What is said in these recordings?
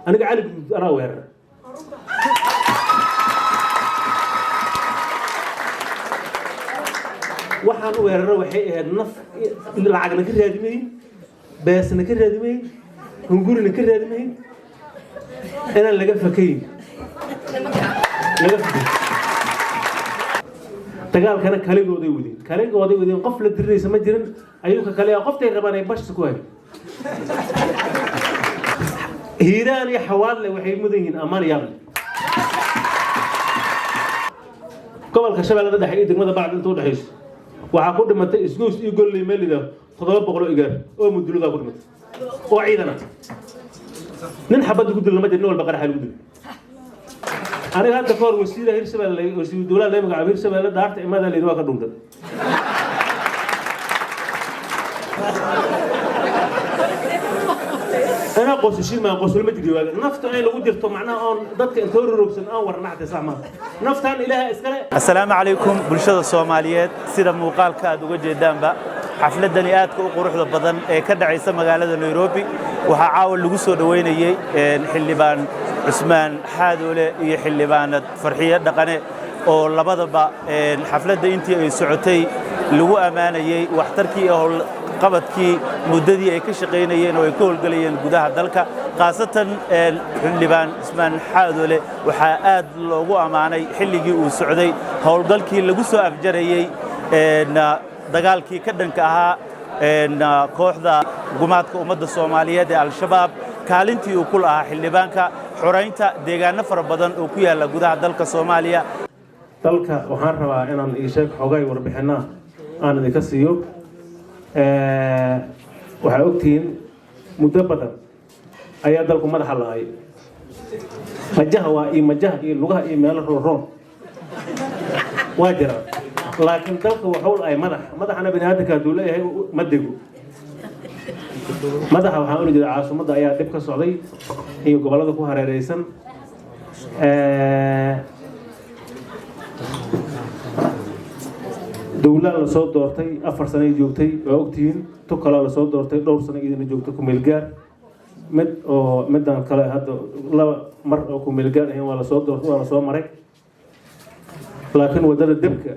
Aniga Cali Guduud anaa weerara. Waxaan u weeraro waxay ahayd naf lacagna ka raadimayn, beesna ka raadimayn, hungurina ka raadimayn, inaan laga fakayn, laga fakayn. Dagaalkana kaligooday wadeen, kaligooday wadeen. Qof la diriraysa ma jirin. Ayuuka kale qoftay rabaan ay bashsa ku hayn. Hiiraan iyo Xawaadle waxay mudan yihiin ammaan yaable. Gobolka Shabeellada Dhexe iyo degmada Bacd inta udhexayso waxaa ku dhimatay isgoys iyo golley meelida 700 oo igaar oo muduladaa ku dhimatay oo ciidana. Nin xabad lagu dilo lama jir, nin walba qaraxa lagu dilo. Aniga hadda kahor wasiira Hirshabelle, wasiiru dowlaha laga magacaabo Hirshabelle, dhaarta imaada la yidhi, waa ka dhuntay. Anaa qosashin maa, qosol ma jiri waaga naftu in lagu jirto, macnaha oon dadka intoo rorogsan aan warnaxta sax maaha. Naftaan Ilaaha iskale. Assalaamu calaykum bulshada Soomaaliyeed. Sida muuqaalka aad uga jeedaanba, xafladani aadka u quruxda badan ee ka dhacaysa magaalada Nairobi waxaa caawa lagu soo dhoweynayey xildhibaan Cusmaan Xaadoole iyo xildhibaanad Farxiyo Dhaqane, oo labadaba xafladda intii ay socotay lagu ammaanayey waxtarkii iyo howlqabadkii muddadii ay ka shaqaynayeen oo ay ka howlgelayeen gudaha dalka. Khaasatan xildhibaan Cusmaan Xaadoole waxaa aad loogu ammaanay xilligii uu socday howlgalkii lagu soo afjarayey dagaalkii ka dhanka ahaa kooxda gumaadka ummadda Soomaaliyeed ee Al-Shabaab, kaalintii uu ku lahaa xildhibaanka xoraynta deegaano fara badan oo ku yaalla gudaha dalka Soomaaliya. Dalka waxaan rabaa inaan ii sheeg xogay warbixinaa aan idinka siiyo. Waxaa ogtihiin muddo badan ayaa dalku madaxa la'ay. Majaha waa iyo majaha iyo lugaha iyo meelo roonroon waa jiraan, laakiin dalka wuxuu la'ay madax. Madaxana bini aadamka hadduu leeyahay ma dego. Madaxa waxaan ula jeeda caasimadda ayaa dhib ka socday iyo gobollada ku hareereysan. Dowlaa lasoo doortay 4 sano ay joogtay, waa ogtihiin. Tu kalaa lasoo doortay, dhowr sano iyadana joogtay, kumeelgaar. Mid oo midan kale hadda laba mar oo kumeelgaar ahayn waa lasoo doortay, waa lasoo maray. Laakiin waddada debka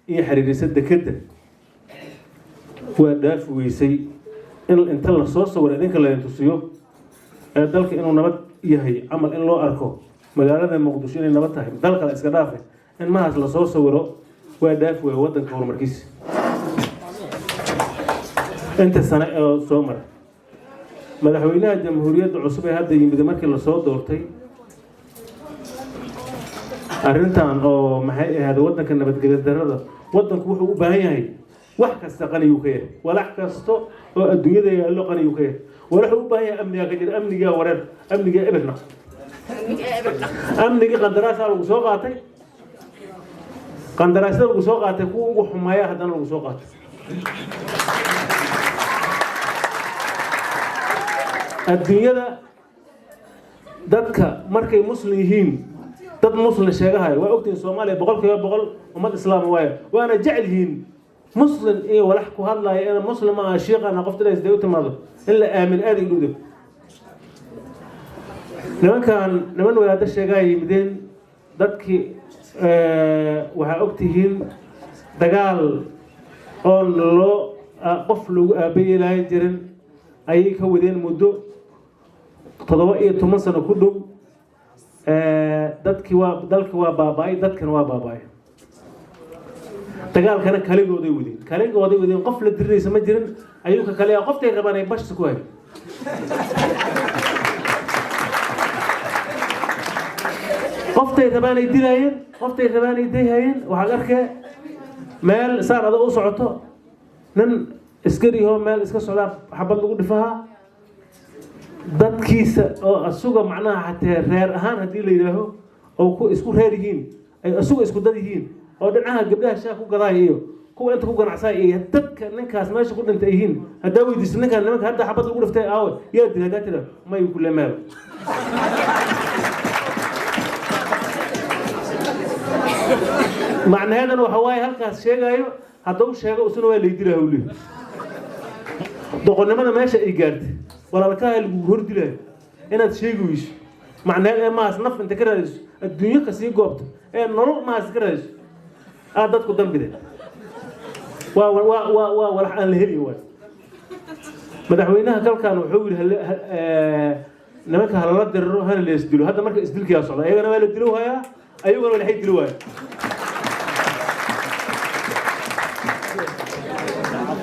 iyo xiriirisa dekedda waa dhaafi weysay in inta lasoo sawiro idinka laydin tusiyo ee dalka inuu nabad yahay camal in loo arko, magaalada Muqdisho inay nabad tahay, dal kale iska dhaafe, in mahaas lasoo sawiro waa dhaafi waaya waddanka horumarkiisa inta sane ee soo mara. Madaxweynaha jamhuuriyadda cusub ee hadda yimid markii lasoo doortay, arrintan oo maxay ahayd waddanka nabadgelyo darrada, waddanku wuxuu u baahan yahay wax kasta qaniyuu ka yahay, walax kasto oo adduunyada yaallo qaniyuu ka yahay. Walaxuu u baahan yahay amnigaa ka jira, amnigaa wareer, amnigaa ebirna, amnigii qandaraasaa lagu soo qaatay, qandaraasyada lagu soo qaatay kuwa ugu xumeeya haddana lagu soo qaatay. Adduunyada dadka markay muslim yihiin, dad muslim sheegahayo, waa ogtihiin Soomaaliya 100% ummad islaama waayo, waana jecel yihiin muslim iyo walax ku hadlaya ina muslim ah shiiqana qofta inay u timaado in la aamin aada i dhowdo. Nimankan niman wadaaddo sheegaa yimideen. Dadkii waxaa ogtihiin dagaal oon loo qof loogu aabayeelaayan jirin ayay ka wadeen muddo 17 sano ku dhow. Dadkii waa dalkii waa baaba-ay, dadkana waa baaba-ay. Dagaalkana kaligooday wadeen, kaligooday wadeen. Qof la diriraysa ma jirin. Ayuuka kale qoftay rabaan ay bashsa ku hayn. Qoftay rabaan ay dilaayeen, qoftay rabaan ay dayhayeen. Waxaad arkee meel saan adag u socoto, nin iskarihoo meel iska socdaa xabad lagu dhifahaa. Dadkiisa oo asuga macnaha xatee reer ahaan haddii la yidhaaho oo ku isku reer yihiin, ay asuga isku dad yihiin, oo dhinacaha gabdhaha shaah ku gadaaya iyo kuwa inta ku ganacsaya iyo dadka ninkaas meesha ku dhintay yihiin, haddaa weydiiso ninkaan nimanka hadda xabad lagu dhiftay aawe, yaa dil, haddaa tira may kule meel. Macnaheedana waxa waaye halkaas sheegaayo hadduu sheego isuna waa laydilaa hawli. Doqonnimada meesha ay gaartay, walaalkaha lagu hor dilaayo inaad sheegi weyso. Macneed ee mahaas naf inta ka raadiso, adduunyo ka sii goobto, ee nolol mahaas ka raadiso, aad dadku dambide. Waa walax aan la helin waay. Madaxweynaha kalkan wuxuu yidhi nimanka halala diriro, hana la isdilo. Hadda marka isdilkiyaa socda, ayagana waa la dilo hayaa, ayaguna walaxay dilo waaya.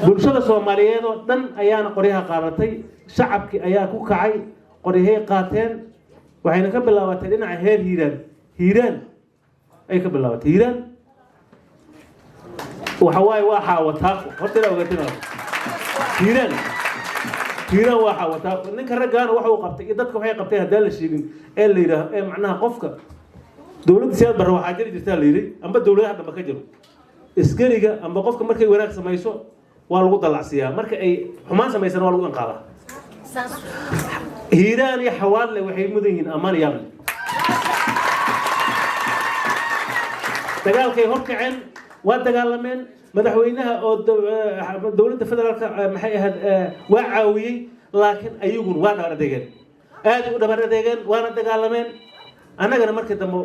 Bulshada Soomaaliyeed oo dhan ayaana qoryaha qaadatay, shacabkii ayaa ku kacay, qoryahay qaateen. Waxayna ka bilaabatay dhinaca heer Hiiraan. Hiiraan ay ka bilaabatay. Hiiraan waxa waaye waa Xaawataako. Horta inaa ogaatin, Hiiraan waa Xaawataako. Ninka raggaana waxa uu qabtay iyo dadka waxay qabteen haddaan la sheegin ee la yidhaaho ee macnaha qofka dowladda Siyaad Barre waxaa jiri jirtaa la yidhi, amba dowladaha dambe ka jiro, iskariga amba qofka markay wanaag samayso waa lagu dallacsiiyaa, marka ay xumaan samaysana waa lagu inqaabaa. Hiiraan iyo Xawaadle waxay mudan yihiin ammaan iyo amni. Dagaalkay horkaceen, waa dagaalameen. Madaxweynaha oo dowladda federaalka maxay ahayd waa caawiyey, laakiin ayaguna waa dhabar adeegeen, aad u dhabar adeegeen, waana dagaalameen. Annagana markii dambe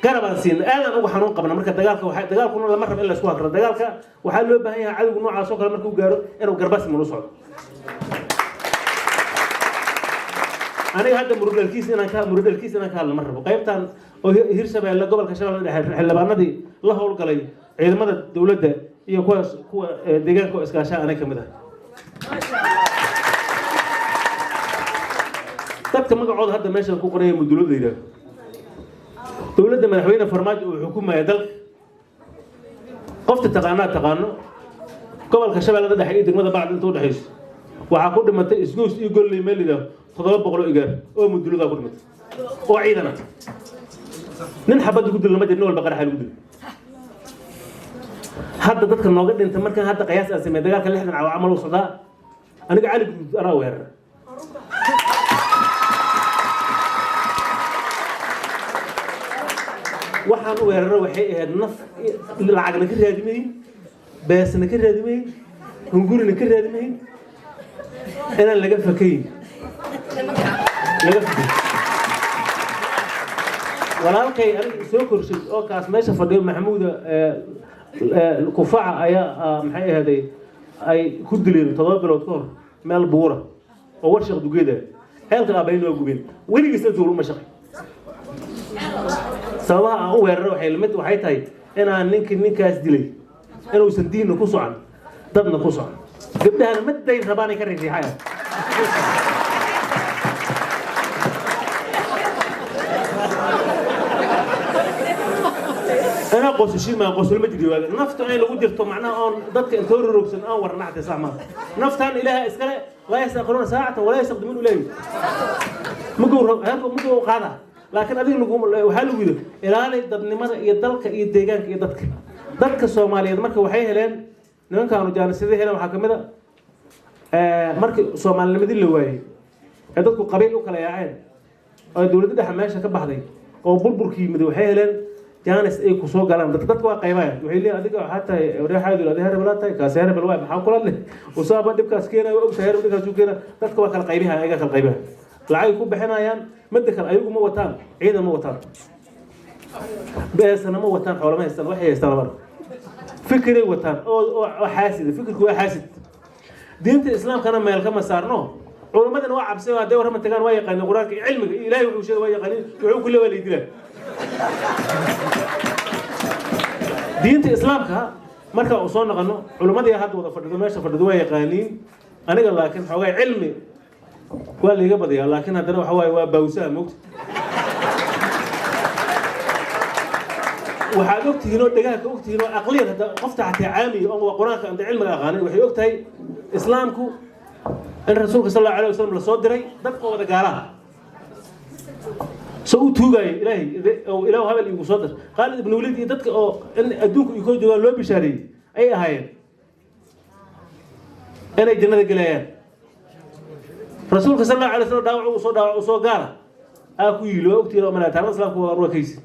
garabaan siinay, aadaan uga xanuun qabna. Marka dagaalka waxa dagaalkuna lama rabo in la isku hakro. Dagaalka waxaa loo baahan yahay cadowga noocaas oo kale markuu gaaro inuu garbasiman u socdo. Aniga hadda muruldhalkiis inaan ka hadlo ma rabo. Qaybtan oo Hirshabeelle, gobolka Shabeelle Dhexe, xildhibaanadii la howlgalay ciidamada dowladda iyo kuwaas kuwa deegaanka oo iskaashaa aniga kamid ah. Dadka magacooda hadda meeshan ku qoraya mudulada yidhaahdo, dowladda madaxweyne Farmaajo uu xukumaya dalka, qofta taqaanaa taqaano, gobolka Shabeellada Dhexe iyo degmada Bacd inta udhexayso waxaa ku dhimatay isgoys iyo Golley meel yidhaahdo 700 oo igaar oo muduladaa ku dhimatay oo ciidana. Nin xabad lagu dilo lama jiro, nin walba qaraxa lagu dilo. Hadda dadka nooga dhintay markaan hadda qiyaas aan sameeyay, dagaalka 60 cawa camal u socdaa. Aniga Cali Guduud anaa weerara. Waxaan u weeraro waxay ahayd naf lacagna ka raadimayn, beesna ka raadimayn, hungurina ka raadimayn, inaan laga fakayn, laga fakayn. Walaalkay aniga soo korshay oo kaas meesha fadhiyo, Maxamuuda Kufaca, ayaa maxay ahaday ay ku dileen 7 bilood ka hor meel buura oo Warshiq dugeeda, ceelka aabayn waa gubeen. Weligiisna duul uma shaqay. Sababaha aan u weeraro waxay lamid waxay tahay inaan ninkii ninkaas dilay inuusan diinna ku socon, dadna ku socon, gabdhahana maday rabaan ay ka riixriixayaan. Anaa qosashin maa qosol ma jiri waaga naftu in lagu jirto, macnaha oon dadka intoo rorogsan aan warna xataa sax maaha. Naftaan Ilaaha iskale, laa yastaqiruuna saacatan walaa yastaqdimuun. Ilaahi mugow qaada, laakiin adiga lagu waxaa lagu yidhi ilaali dadnimada iyo dalka iyo deegaanka iyo dadka Soomaaliyeed. Marka waxay heleen nimankaanu jaanisyada heleen, waxaa kamid a markii soomaalinimadii la waayey ee dadku qabiil u kala yaaceen oo dowladda dhexe meesha ka baxday oo burburkii yimid, waxay heleen jaanis ay ku soo galaan. Dadka waa qaybayaan, waxay leeyihin adiga waxaa tahay reexaadu, adiga herbel tahay, kaasi herbel waay, maxaa kula leh usaaba dhibkaas keenayo, waa ogtahay herbel dhibkaas uu keena. Dadka waa kala qaybihaya, ayaga kala qaybihaya, lacagay ku bixinayaan. Midda kale, ayagu ma wataan ciidan, ma wataan beesana, ma wataan xoolo, ma haystaan. Waxay haystaan laba fikiray wataan oo xaasida. Fikirku waa xaasid. Diinta Islaamkana meel kama saarno, culimmadana waa cabsay. Hadday warrama tagaan waa yaqaaniin Qur-aanka iyo cilmiga iyo Ilaahay wuxuu sheegay waa yaqaaniin, wuxuu ku leeyahay waa la dilaa. Diinta Islaamka marka uu soo noqono, culimmadii hadda wada fadhido meesha fadhido waa yaqaaniin. Aniga laakiin xoogaa cilmi waa laiga badiyaa, laakiin haddana waxa waaye waa baawsaha moogta. Waxaad ogtihiin oo dhegaha ka ogtihiin oo aqliyan hadda qofta xataa caamiga oo waa Qur-aanka anta cilmiga aqaanin waxay og tahay Islaamku in rasuulka sal Allahu alayh wasalam lasoo diray dadka wada gaalaha soo u tuugaayo Ilaahay oo Ilaahu habel iigu soo dir Khaalid ibn Waliid iyo dadka oo in adduunku ay koo joogaan loo bishaareeyey ay ahaayeen inay jannada gelayaan. Rasuulka sal Allahu alay wasalam dhaawac uu soo dhaawac uu soo gaala aa ku yili, waa ogtihiin oo malaa taarikhda Islaamka waa arkaysi.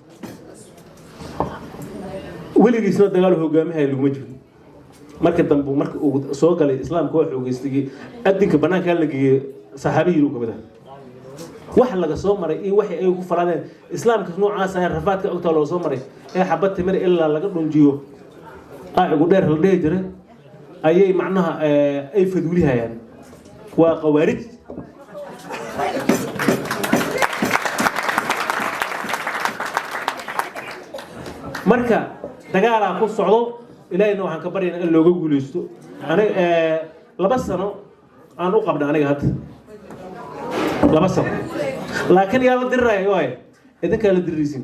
Weligiisna dagaal hogaamihaya laguma jiro. Marka dambe marka uu soo galay Islaamka waa xoogeystay, adinka banaankaa la geeyey saxaabihii uu kamid ah. Wax laga soo maray iyo waxay ay ku falaadeen islaamka noocaas ah, rafaadka ogtaa loo soo maray ee xabad timir ilaa laga dhunjiyo aacigu dheer la dhihi jiray ayay macnaha ay faduulihayaan. Waa qawaarij. Marka dagaalaa ku socdo, Ilaahayna waxaan ka baryaynaa in looga guuleysto. Aniga 2 sano aan u qabna, aniga hadda 2 sano, laakiin yaa la diriraya? Waay idinkaa la diriraysin.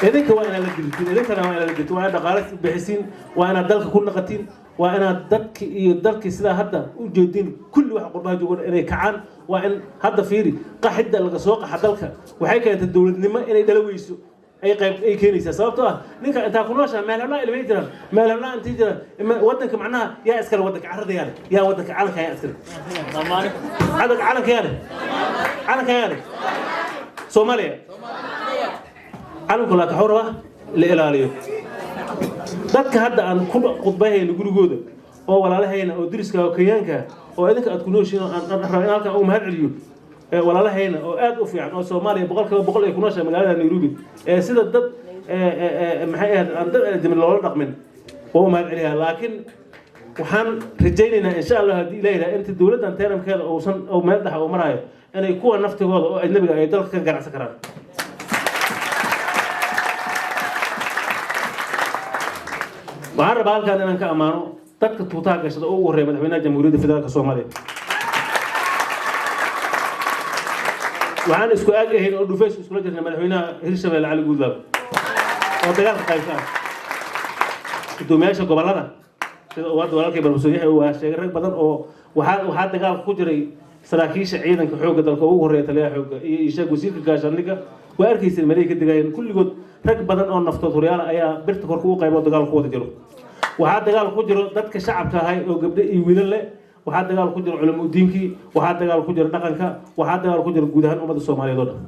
Idinka waa inaad la dirirtiin, idinkana waa inaad la dirtiin, waa inaad dhaqaale bixisiin, waa inaad dalka ku naqatiin, waa inaad dadki iyo dalkii sidaa hadda u jeedin kulli waxa qurbaha joogan inay kacaan. Waa in hadda fiiri qaxidda laga soo qaxa dalka waxay keentay dowladnimo inay dhala weyso, ay qayb ay keenaysaa, sababtoo ah ninka intaa ku nooshaa meel heblaa ilmay jiraan, meel heblaa intay jiraan. Waddanka macnaha yaa iskale? Waddanka carrada yaa leh? Yaa waddanka calanka yaa iskale? Calanka, calanka yaa leh? Calanka yaa leh? Soomaaliya calanku, laakiin waxuu rabaa la ilaaliyo. Dadka hadda aan ku khudbayhayno gurigooda oo walaalahayna oo deriska oo Kenyaanka oo idinka aad ku nooshiin oo aan rabaa in halkan ugu mahad celiyo walaalahayna oo aad u fiican oo Soomaaliya 100% ay ku nooshahay magaalada Nairobi, ee sida dad maxay ahayd aan dad aadamin loola dhaqmin, waa u mahad celiyaa. Laakiin waxaan rajaynaynaa, insha Allah, haddii Ilaah yidhaha, inta dowladdan termkeeda uusan oo meel dhexa uu maraayo, inay kuwa naftigooda oo ajnabiga ay dalka ka ganacsan karaan. Waxaan rabaa halkan inaan ka ammaano dadka tuutaha gashada oo ugu horreeya Madaxweynaha Jamhuuriyadda Federaalka Soomaaliya. Waxaan isku ag ahayn oo dhufeys iskula jirnay madaxweynaha Hirshabelle Cali Guudlaab oo dagaalka qayb ka ah, guddoomiyaasha gobollada sida uu hadda walaalkay Barbasoon Yaxya uu sheegay, rag badan oo waxaa dagaalka ku jiray, saraakiisha ciidanka xoogga dalka ugu horreeya taliyaha xoogga iyo ishaag wasiirka gaashaandhigga, waa arkayseen meelay ka degaayeen kulligood. Rag badan oo naftood horyaala ayaa birta korka u qaybo dagaal ku wada jiro. Waxaa dagaal ku jiro dadka shacabka ahay oo gabdho iyo wiilal leh. Waxaa dagaal ku jiro culamo udiinkii, waxaa dagaal ku jiro dhaqanka, waxaa dagaal ku jiro guud ahaan ummadda Soomaaliyeed oo dhan.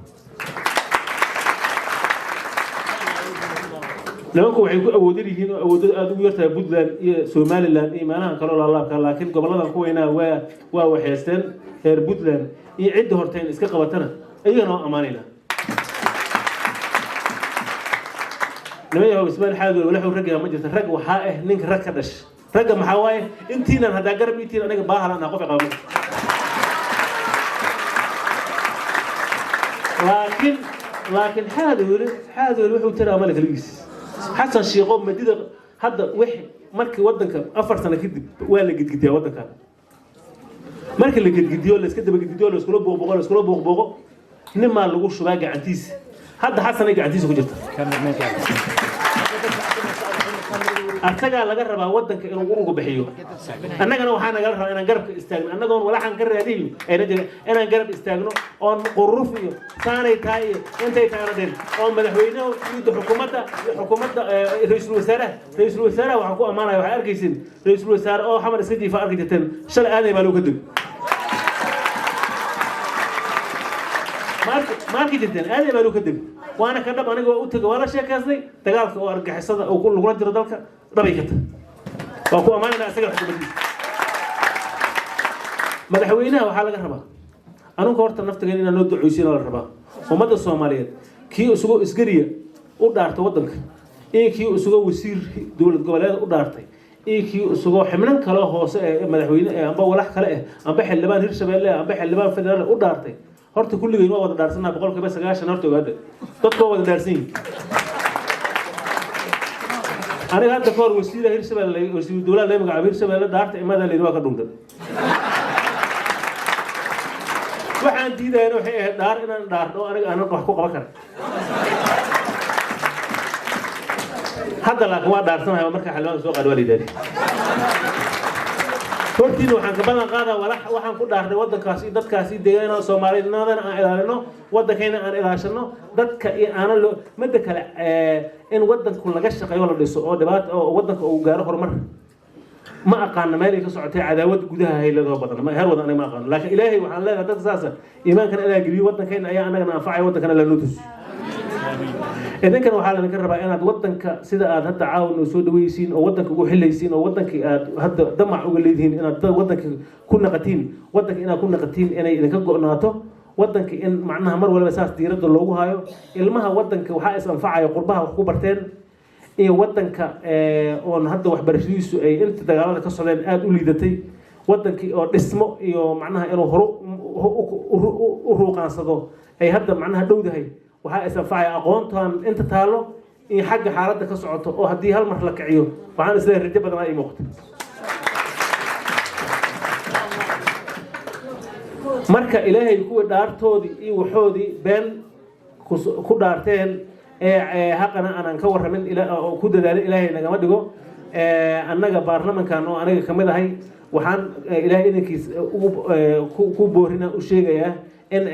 Nimanku waxay ku awoodan yihiin oo awoodada aada ugu yartahay Puntland iyo Somaliland iyo meelahan kaloo laalaabka, laakiin goboladan ku weynaa waa waxeysteen reer Puntland iyo cidda horteen iska qabatana iyagana waa ammaanayna. Niman yahow, Ismaan Xaadool walaxuu ragga ma jirta. Rag waxaa ah ninka rag ka dhash. Ragga maxaa waaye? Intiinan haddaa garab intiin aniga baahalan ah qof qaba, laakiin Xaadoole wuxuu tiraa male kaligiis. Xasan Shiiqo madida hadda wix markii waddanka 4 sano kadib waa la gidgidiyaa. Waddankan markii la gidgidiyo, la iska daba gidgidiyo, la iskula buuqbuuqo, la iskula buuqbuuqo, nimaa lagu shubaa gacantiisa. Hadda Xasanay gacantiisa ku jirta, asagaa laga rabaa waddanka inuu uruga bixiyo. Annagana waxaa nagala rabaa inaan garabka istaagno, annagoon walaxan ka raadihin ayna jirin, inaan garab istaagno oon quruf iyo saanay tahay iyo intay tahayna dhin oo madaxweynuhu iyo xukuumadda iyo xukuumadda ra-iisul wasaaraha. Ra-iisul wasaaraha waxaan ku ammaanaya, waxaa arkaysin ra-iisul wasaare oo Xamar iska jiifa arki jirteen, shalay aaday baa loo ka deg. Ma arki jirteen aaday baa loo ka deg? Waana ka dhab. Aniga waa u tegay, waa la sheekaysnay. Dagaalka oo argixisada oo lagula jiro dalka dhabay ka tahay. Waa ku ammaanayna isaga xukuumaddiisa. Madaxweynaha waxaa laga rabaa anunka horta naftigan inaan noo duceysiina la rabaa. Ummadda Soomaaliyeed kii isagoo isgariya u dhaartay waddanka iyo kii isagoo wasiir dowlad goboleed u dhaartay iyo kii isagoo xibnan kale hoose ee madaxweyne ee amba walax kale eh amba xildhibaan Hirshabelle amba xildhibaan federaal u dhaartay, horta kulligeyn waa wada dhaarsanaa 90%. Horta ogaada, dadku waa wada dhaarsan yihin. Aniga hadda ka hor wasiira Hirshabelle, wasiir dowlad laga magacaabo Hirshabelle, dhaarta imada la yidhi, waa ka dhuntay. Waxaan diidayana waxay ahayd dhaar inaan dhaarno aniga aanan wax ku qaban karin hadda, laakiin waa dhaarsanahay. Marka xildhibaan soo qaad waa la yidhahdi hortiina waxaan ka ballan qaadaa walax waxaan ku dhaarnay waddankaas iyo dadkaas iyo deegaanada Soomaalinimadana aan ilaalino, waddankayna aan ilaashano, dadka iyo aanan loo midda kale in waddanku laga shaqeeyo, la dhiso oo dhibaata oo waddanka uu gaaro horumar. Ma aqaano meel ay ka socotay cadaawad gudaha hayladoo badan ma heer wadan, aniga ma aqaano, laakiin Ilaahay waxaan leenahay dadka saasa iimaankana inaa geliyo, waddankayna ayaa annagana anfacaya, waddankana la noo tusiyo. Idinkana waxaa laydinka rabaa inaad waddanka sida aad hadda caawin oo soo dhaweysiin oo waddanka ugu xilaysiin oo waddankii aad hadda damac uga leedihiin, inaad waddanka ku naqatiin, waddanka inaad ku naqatiin, inay idinka go'naato waddanka, in macnaha mar waliba saas diiradda loogu hayo. Ilmaha waddanka waxaa is anfacaya qurbaha wax ku barteen iyo waddanka oon hadda waxbarashadiisu ay inta dagaalada ka socdeen aada u liidatay. Waddankii oo dhismo iyo macnaha inuu horu u ruuqaansado ay hadda macnaha dhowdahay, waxaa is anfacaya aqoontan inta taalo iyo xagga xaaladda ka socoto, oo haddii hal mar la kiciyo, waxaan isleeyahay rajo badanaa ii muuqata. Marka Ilaahay kuwii dhaartoodii iyo waxoodii been ku dhaarteen ee haqana aanan ka warramin oo ku dadaalin, Ilaahay nagama dhigo. Annaga baarlamankan oo aniga kamid ahay, waxaan Ilaahay idinkiis ku boorina u sheegayaa in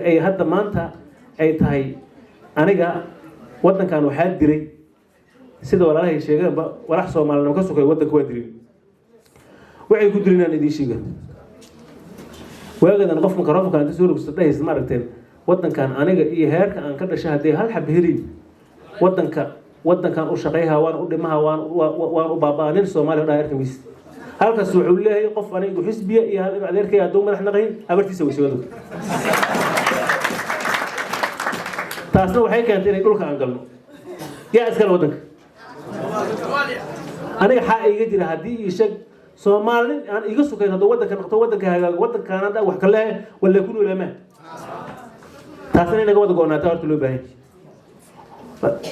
ay hadda maanta ay tahay. Aniga waddankan waxaa dilay, sida walaalahay sheegeenba, walax Soomaalinimo ka sokay. Waddanka waa dilay. Waxay ku dilinaan idiin sheega. Waagadan qof microfonka inta soo rogsta dhahaysa, ma aragteen? Waddankan aniga iyo heerka aan ka dhashay haddii hal xab helin, waddankan u shaqayha, waan u dhimaha, waan u baabaa. Nin Soomaaliya dhahay arki maysid. Halkaas wuxuu leeyahay qof anigu xisbiya iyo hal adeerkay hadduu madax naqayn habartiisa way. Taasna waxay keentay inay dhulka aan galno. Yaa iskale waddanka? Aniga xaa iga jira haddii ii sheeg Soomaalin aan iga sukayn hadduu waddanka noqto, waddanka hagaago, waddankaan hadda wax kale wala ku noolamaa. Taasna inaga wada go'naata horta loo baahan.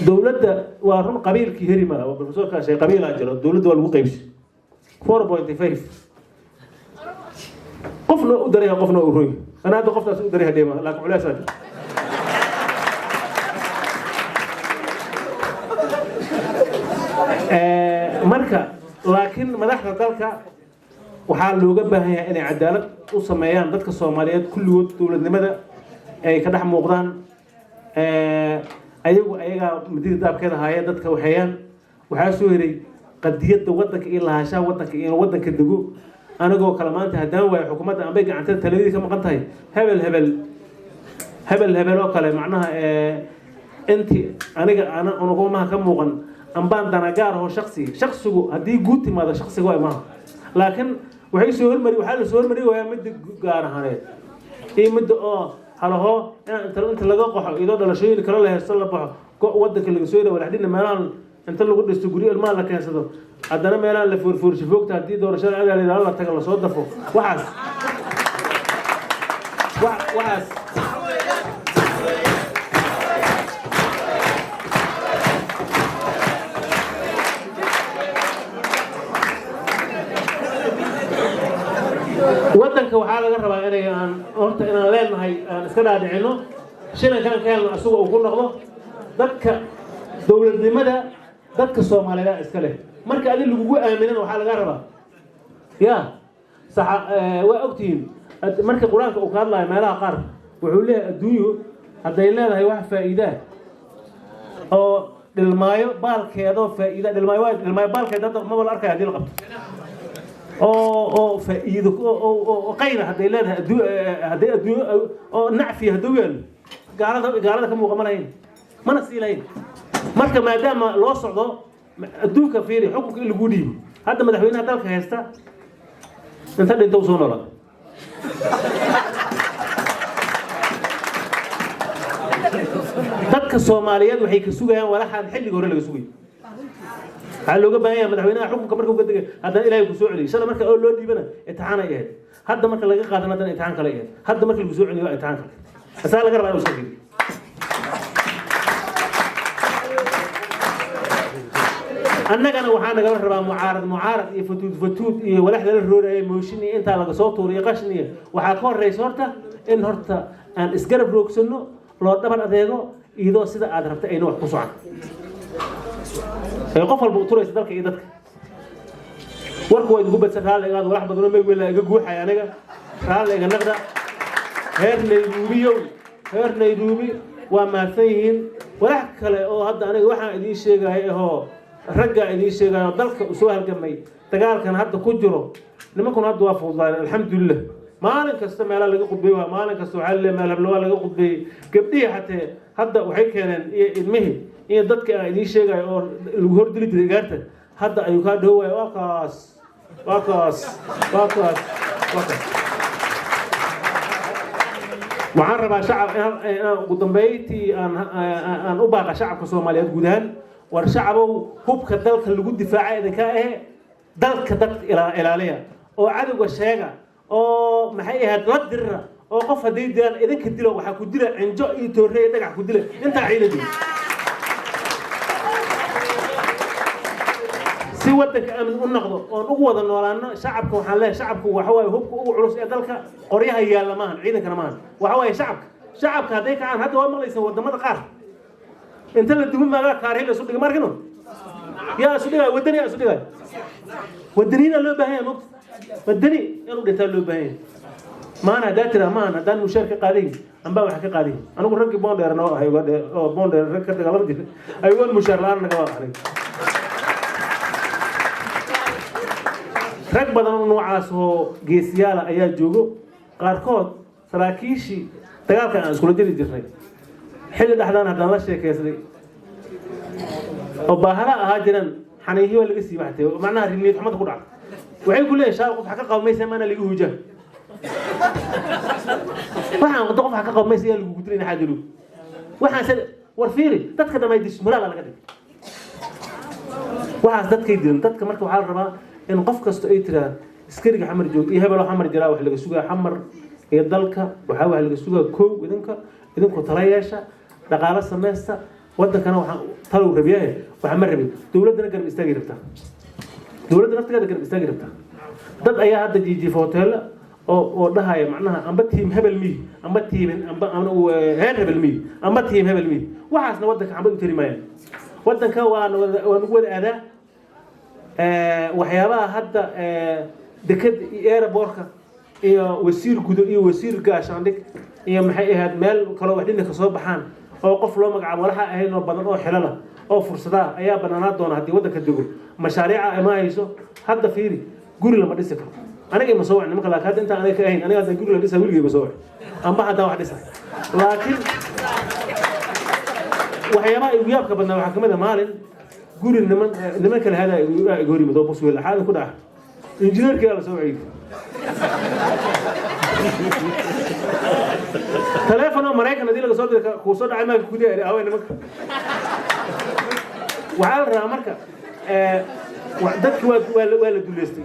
Dowladda waa run, qabiilkii heri maa. Profesorkaa sheegay, qabiilaa jiro, dowladda waa lagu qaybsi 4.5. Qofna u daraya, qofna u roy. Ana hadda qoftaas u daray hadheema, laakiin culeysaa jiro. Marka laakiin madaxda dalka waxaa looga baahan yahay inay cadaalad u sameeyaan dadka Soomaaliyeed kulligood, dowladnimada ay ka dhex muuqdaan. Ayagu ayagaa midida daabkeeda haaya dadka waxeeyaan. Waxaa soo heray qadiyadda waddanka iyo lahaanshaha waddanka iyo inuu waddanka dego. Anigoo kale maanta haddaan waayo xukuumadda ambay gacantada taladii ka maqan tahay, hebel hebel hebel hebel oo kale, macnaha intii aniga ana unugumaha ka muuqan ambaan danagaar aho shaksi shaksigu haddii guud timaado shaksiga waa maaha. Laakiin waxay soo hormari, waxaa la soo hormari waayaa midda gaar ahaaneed iyo midda oo halaho inta inta laga qaxo, iyadoo dhalashooyin kale la haysto, la baxo, waddanka laga soo yara walaxdhina, meelahan inta lagu dhisto guryo, ilmaha la keensado, haddana meelahan la foorfoorsho foogta, haddii doorashada adaal la taga, lasoo dafo. Waxaas waddanka waxaa laga rabaa inay aan horta inaan leenahay aan iska dhaadhicino, shilankaan ka helno asuga uu ku noqdo. Dadka dowladnimada dadka Soomaaliyeed iska leh. Marka adi lagugu aaminana waxaa laga rabaa ya saxa. Waa ogtihiin, marka Qur-aanka uu ka hadlayo meelaha qaar wuxuu leeyahay adduunyu hadday leedahay wax faa'iidaa oo dhilmaayo baalkeedoo faa'iida dhilmaayo waa dhilmaayo baalkeed hadda maba la arkaya haddii la qabto oo faa'iido oo qayra hadday leedahay hadday adduunyo oo nacfi hadduu yaalo, gaalada ka muuqa ma lahayn, mana sii lahayn. Marka maadaama loo socdo adduunka, fiiri xukunka in lagu dhiibo. Hadda madaxweynaha dalka haysta inta dhinta u soo noolaa. Dadka Soomaaliyeed waxay ka sugayaan walaxaan xilliga hore laga sugayay. Waxaa looga baahan yahay madaxweynaha xukunka markuu ka degay haddana Ilaahay ku soo celiyay. Shalay marka oo loo dhiibana imtixaan ay ahayd, hadda marka laga qaadana haddana imtixaan kale ay ahayd, hadda marka lagu soo celiyo waa imtixaan kale. Asaa laga rabaa inuu iska fiiriyo. Annagana waxaa nagala rabaa mucaarad iyo fatuud fatuud iyo walax lala rooraya, mooshin iyo intaa laga soo tuuriyo, qashin iyo waxaa ka horeysa horta in horta aan isgarab roogsano, loo dhabar adeego, iyadoo sida aad rabta ayna wax ku socon ee qof walba u turaysa dalka iyo dadka. Warku waa idinku badsan, raalligaad walax badano may wela iga guuxay. Aniga raalliga naqda. Heer Nairuubiyow, heer Nairuubi waa mahadsan yihiin. Walax kale oo hadda aniga waxaan idiin sheegaya ahoo raggaa idiin sheegayo dalka u soo halgamay, dagaalkan hadda ku jiro, nimankuna hadda waa fududaadeen, alxamdulilah. Maalin kasta meelaa laga qudbay, waa maalin kasta waxaa laleeyahay meel hablo waa laga qudbeeyey. Gabdhihii xatee hadda waxay keeneen iyo ilmihii iyo dadka aan idiin sheegayo oo lagu hordili jiray gaarta, hadda ayuu kaa dhowaaya. Waa kaas, waa kaas, waa kaas, waa kaas. Waxaan rabaa shacab inaan ugu dambeyntii aan u baaqa shacabka Soomaaliyeed guud ahaan: war shacabow, hubka dalka lagu difaaca idinka ahe, dalka dad ilaaliya oo cadowga sheega oo maxay ahayd la dirira, oo qof hadday dilaan idinka dilo. Waxaa ku dila cinjo iyo toorre iyo dhagax ku dila intaa ciidan dilo si waddanka amni u noqdo oon ugu wada noolaano. Shacabka waxaan leeyahay, shacabku waxa waaye hubka ugu culus ee dalka. Qoryaha yaalla maahan, ciidankana maahan, waxa waaye shacabka. Shacabka hadday kacaan, hadda waa maqlaysan wadamada qaar inta la dumin maagaa kaarhi la isu dhigay. Markino yaa isu dhigay? Wadani yaa isu dhigay? Wadaniina loo baahan yahay, mogta wadani inuu dhintaa loo baahan yahay. Maana haddaa tiraa maahan haddaan mushaar ka qaadayn ambaa wax ka qaadayn. Anigu raggii Boondheer noo ahay oo Boondheer rag ka dagaalama jiray, ayagoon mushaar la-aan naga waa aniga. Rag badan oo noocaas oo geesiyaala ayaa joogo, qaarkood saraakiishii dagaalka aan iskula jiri jirnay xilli dhexdaan haddaan la sheekaysaday oo baahara ahaa jiraan, xaniiyo waa laga sii waxtay, macnaha niyad xumada ku dhacda. Waxay ku leeyihin shaal qof wax ka qaba maysa, maana laga hujaa waxaan wado, qof wax ka qaba maysa yaa lagu gudlin xaadilu waxaan se. War fiiri, dadka dhamay dismuraal laga dhigay, waxaas dadkay dilan dadka. Marka waxaa la rabaa in qof kasta ay tiraa askariga Xamar joog iyo hebelo Xamar jiraa wax laga sugaa. Xamar iyo dalka waxaa wax laga sugaa kow idinka. Idinku tala yeesha, dhaqaalo samaysta, waddankana waxaa talow rabiyahe waxa ma rabin. Dowladdana garab istaagi rabtaa, dowladda naftigeeda garab istaagi rabtaa. Dad ayaa hadda jiijiifa hoteelo oo dhahaya macnaha amba team hebel miyi, amba team amba heer hebel miyi, amba team hebel miyi. Waxaasna waddanka xambad u tari maayaan. Waddanka waa waa nagu wada aadaa. Waxyaabaha hadda deked iyo airportka iyo wasiir gudo iyo wasiir gaashaandhig iyo maxay ahayd meel kaloo wax dhinka soo baxaan oo qof loo magacaabo walaxa ahayn oo badan oo xilala oo fursadaha ayaa banaanaa doona haddii waddanka dego, mashaariica ima hayso. Hadda fiiri, guri lama dhisi karo. Aniga ima soo wac nimanka, laakiin hadda intaan aniga ka ahayn, aniga hadda guri la dhisa weligay ima soo wac amba haddaan wax dhisa. Laakiin waxyaabaha igu yaabka badnaa waxaa kamid a maalin guri niman kale hada iga hor yimid oo buswel xaalin ku dhaca, injineerkii la soo waciyey taleefon oo Maraykan haddii laga soo diray kuu soo dhacay maaka gudaha awey nimanka. Waxaa la rabaa marka dadki waa la duleystay,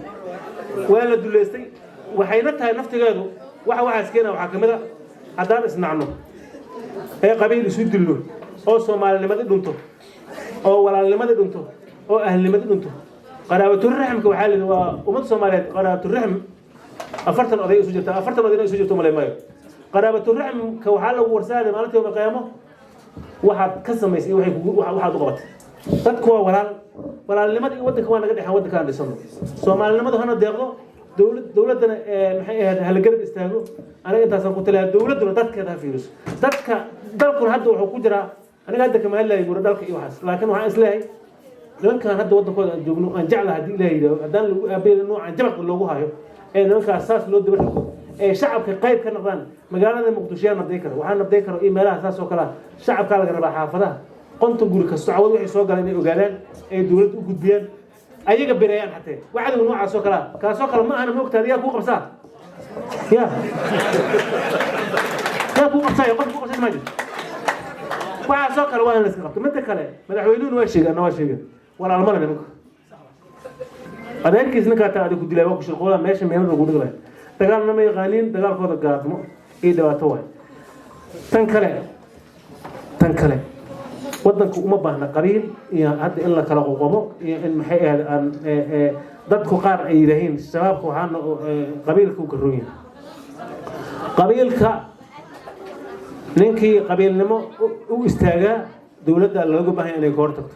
waa la duleystay. Waxayna tahay naftigeedu waxa waxaas keena. Waxaa kamid a haddaan isnacno ee qabiil isu dilno oo soomaalinimadii dhunto oo walaalnimadii dhunto oo ahlnimadii dhunto, qaraabaturaxmka waxaa la waa ummad Soomaaliyeed. Qaraabaturaxm 40 oday isu jirta, 40 oday isu jirto malay maayo. Qaraabaturaxmka waxaa lagu warsaaday maalinta yawma qiyaamo waxaad ka samaysay iyo waxaad u qabatay. Dadku waa walaal, walaalnimada iyo waddanka waa naga dhexan. Waddanka aan dhisano, soomaalinimadu hana deeqdo, dowladdana maxay ahayd hala garab istaago. Aniga intaasaan ku talayaa. Dowladduna dadkeeda ha fiiriso, dadka dalkuna hadda wuxuu ku jiraa. Aniga hadda kama hadlayo muro dhalka iyo waxaas, laakiin waxaan isleeyahay nimankan hadda waddankooda aan joogno aan jeclaha haddii Ilaah yidhahdo haddaan lagu aabeela noocan jabaq loogu hayo ee nimankaas saas loo daba rigo ee shacabka qayb ka noqdaan. Magaalada Muqdisho yaa nabday karo? Waxaa nabday karo iyo meelaha saas oo kale ah shacabkaa laga rabaa. Xaafadaha 50 guri kasto cawad waxay soo galaan inay ogaadaan ee dowladda u gudbiyaan, ayaga bereeyaan xatee wacdiga noocaas oo kale ah. Kaasoo kale ma ahana, ma ogtahay? Yaa kuu qabsaa? Yaa kuu qabsaya? Qof kuu qabsay ma jirto. Waxaasoo kale waa in la iska qabto. Midda kale, madaxweynuhuna waa sheegay, anna waa sheegay, walaalmada nimanka adeerkiis ninkaa taa adig ku dilay waa ku shirqoola meesha meelada lagu dhiglay. Dagaalna ma yaqaaniin, dagaalkooda gaadmo iyo dhibaato waay. Tan kale, waddanku uma baahna qabiil iyo hadda in la kala qoqomo iyo in maxay ahayd aan dadku qaar ay yidhaahiin shabaabka waxaana qabiilka u garoon yahay. Qabiilka ninkii qabiilnimo u istaagaa dowladda looga baahan yahay inay ka hortagto,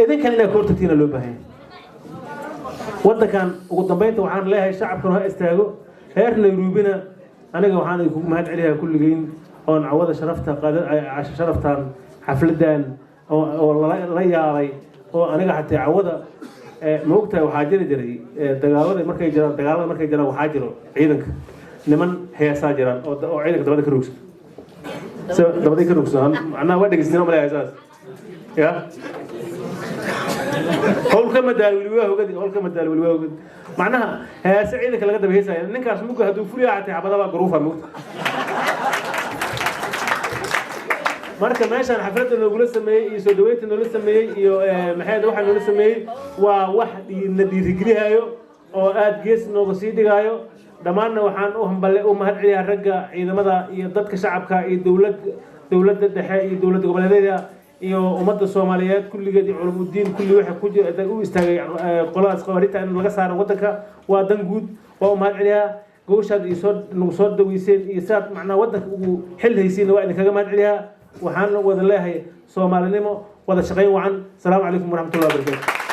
idinkan inay ka hortagtiina loo baahan yahay waddankan. Ugu dambeynta waxaan leeyahay shacabkan ha istaago. Heer Nairobina aniga waxaan idinkugu mahad celiyaa kulligiin oon cawada sharafta sharaftan xafladan oo la yaabay oo aniga xataa cawada ma ogtahay. Waxaa jiri jiray dagaalada markay jiraan, dagaalada markay jiraan waxaa jiro ciidanka Niman heesaa jiraan oo ciidanka dabada ka rogsan, dabada ka rogsan. Macnaha waa dhegeysteen oo malaya heesaas ya howl ka madaal weli waa hogadi, howl ka madaal weli waa hogadi. Macnaha heese ciidanka laga daba heesaya, ninkaas muga hadduu fuliya xatay xabada baa garuufa mugta. Marka meeshaan xafladda noogula sameeyey iyo soo dhaweynta noola sameeyey iyo maxay waxa noola sameeyey waa wax na dhiirigelihayo oo aada gees nooga sii dhigaayo. Dhammaanna waxaan u hambale u mahad celiyaa ragga ciidamada iyo dadka shacabka iyo dowladda dhexe iyo dowladda goboleedyada iyo ummadda Soomaaliyeed kulligeed iyo culumudiin kulli waxa ku jira u istaagay qoladaas khawaarijta in laga saaro waddanka. Waa dan guud, waa u mahad celiyaa. Gowshaad iyo soo nagu soo dhaweyseen iyo sidaad macnaha waddanka ugu xil haysiinna waa idinkaga mahad celiyaa. Waxaan wada leeyahay Soomaalinimo, wada shaqayn wacan. Asalaamu calaykum waraxmatullahi wabarakatu.